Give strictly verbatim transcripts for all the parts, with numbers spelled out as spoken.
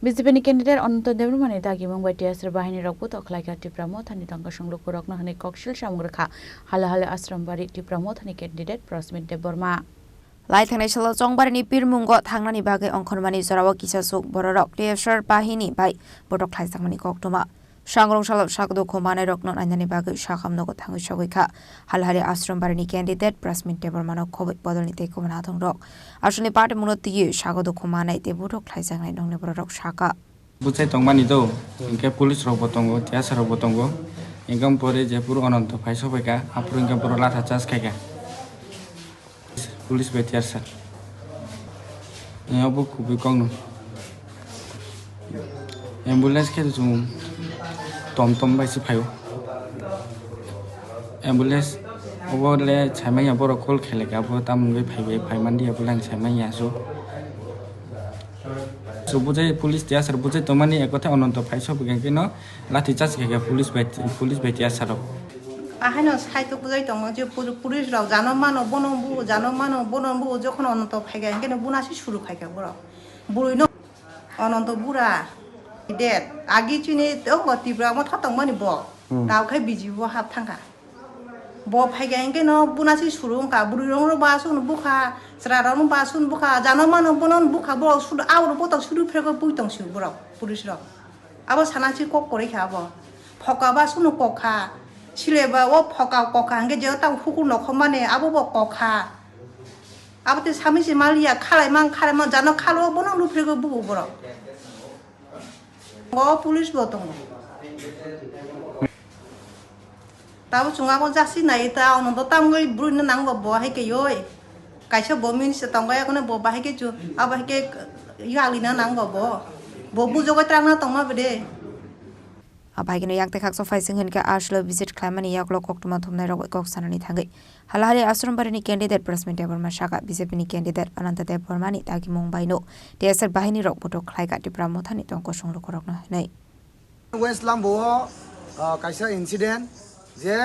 B J P ni candidate Ananta Debbarma ni dagimung bai T S R bahini rok botok khlaikha Tipra Mothani tongkosong lukurokno hwnwi koksil samung rwkha Halahali Ashrambari Tipra Mothani candidate Prasmit Debbarma. Lai thangnai salo Chongbarini pirmungo thangnani bagwi ongkhormani jorao kisasuk bororok T S R bahini bai botok khlaijakmani koktwma. Sangrong salo sak dukhu manairokno nainani bagwi sakham nogo thangwi sogwi kha. Halahali Ashrambari ni candidate Prasmit Debbarmano khobwi bodolni tei kubun hathongrok aswkni party mungno twiwi sago dukhu manai tei botok khlaijaknai nokni bororok sakha. Bwchai tongmani do, hwnkhe police rok bo tongo, T S R rok bo tongo, hwnkhe pore jephuru Ananto phai sokphaikha, aphuru hwnkhe borok latha charge khaikha. Police bai T S R. Obo kubui kokno. Ambulance khe chwng tom tom bai se phaio. Ambulance obo le saimanya borok call kheleka, abo tamoni bai phaibai, phaimanliya, obo le ang saimanya so. So bwchai police T S R bwchai tongmani ekotha Ananto phai sokphaikha hwnkhe no lathi charge khaikha police bai, police bai T S R rok. Ahaino saitok bwjai tongo je puri-, police rok jano mano bono bu, jano mano bono bu, jokhon Ananto phaikha hwnkhe no buna se suru khaikha borok. Bwrwi no Ananto bura dead. Agi chini tongo Tipra Motha tongmani bo. Hmm. Tao khai B J P bo hap thangkha. Bo phaikha hwnkhe no buna se suru wngkha. Bwrwi rok no ba sunu bukha, chwra rok no ba sunu bukha, jano mano bono bukha, borok suru, auro botok suru phrego pui tong sio borok, police rok. Abo sana si kok kwrwi kha abo. Phoka ba sunu kok kha. Sile ba o phoka kok kha hwnkhe je tamo hukur nokhormani abo bo kok kha. Abo tei sami se maliya khalai mang khalai mang jano khalo bono luphrego bugo borok. O police bo tongo. Tabo chwng abo jasi nai ta, ono do tamgwi bwrwino nang bo, bo hai khe yoi. Kaisa bo minister tong bai, akono bo bahai khe chu, abo hai khe yali na nang bo bo. Bo bujogoi trang na tong ma bede. Abo hai kheno yaktai khaksa phaising hinkhe aslo visit khlaimani yagulo koktwma thumnairok bai kok sanani thangwi Halahali Ashrambarini candidate Prasmit Debbarma sakha, B J P ni candidate Ananta Debbarmani dagimung baino T S R bahinirok botok khlaikha Tipra Mothani tongkosong lukurokno hinwi. West Lambo o, ah, kaisa incident je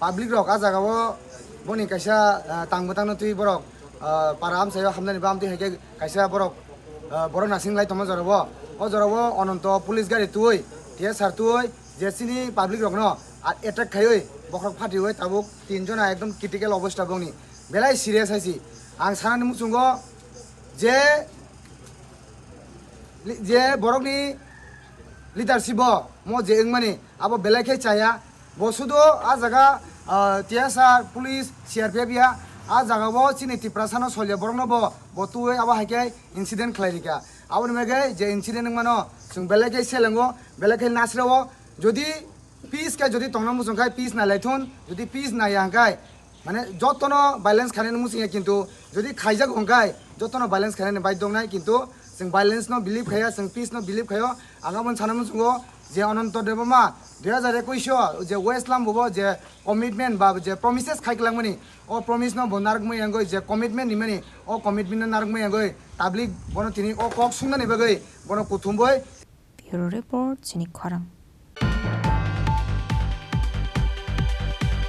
public rok a jaga o boni kaisa, ah, tang bwtang no twi borok, ah, para amchai o hamnani bam twi hai khe kaisa borok, ah, borok nasing lai tongma jora o. O jora o Ananto police gari twi, T S R twi je chini public rok no a-, attack khaiwi bokhorok phatiwi tabuk tin jona ekdom critical obostha bongni belai serious hai si. Ang sanani muchungo je li-, je borokni leadership bo mo je wngmani abo belai khe chaya. Bo sudo a jaga, ah, T S R, police, C R P F ya, a jaga bo chini Tiprasa no solya borok no bo, bo twi abo hai khe incident khlai rikha. Aboni bagwi je incident wngmano chwng belai khe selengo, belai khe nasrao. Jodi peace khe jodi tongna muchung khai peace nai lai thun, jodi peace nai ya hwnkhe mane jotono violence khainani muchung ya, kintu jodi khaijak hwnkhe jotono violence khainani bai dongnai, kintu chwng violence no believe khaiya, chwng peace no believe khaio. Ang aboni sana muchungo je Ananto Debbarma dui hajar ekush o je West Lambo bo je commitment ba je promises khai kwlangmani, o promise no bo narwkmani yangwi je commitment nimani, o commitment no narwkmani yangwi tablik bono tini o kok sungnani bagwi bono kuthumbai. Bureau Report, chini khorang.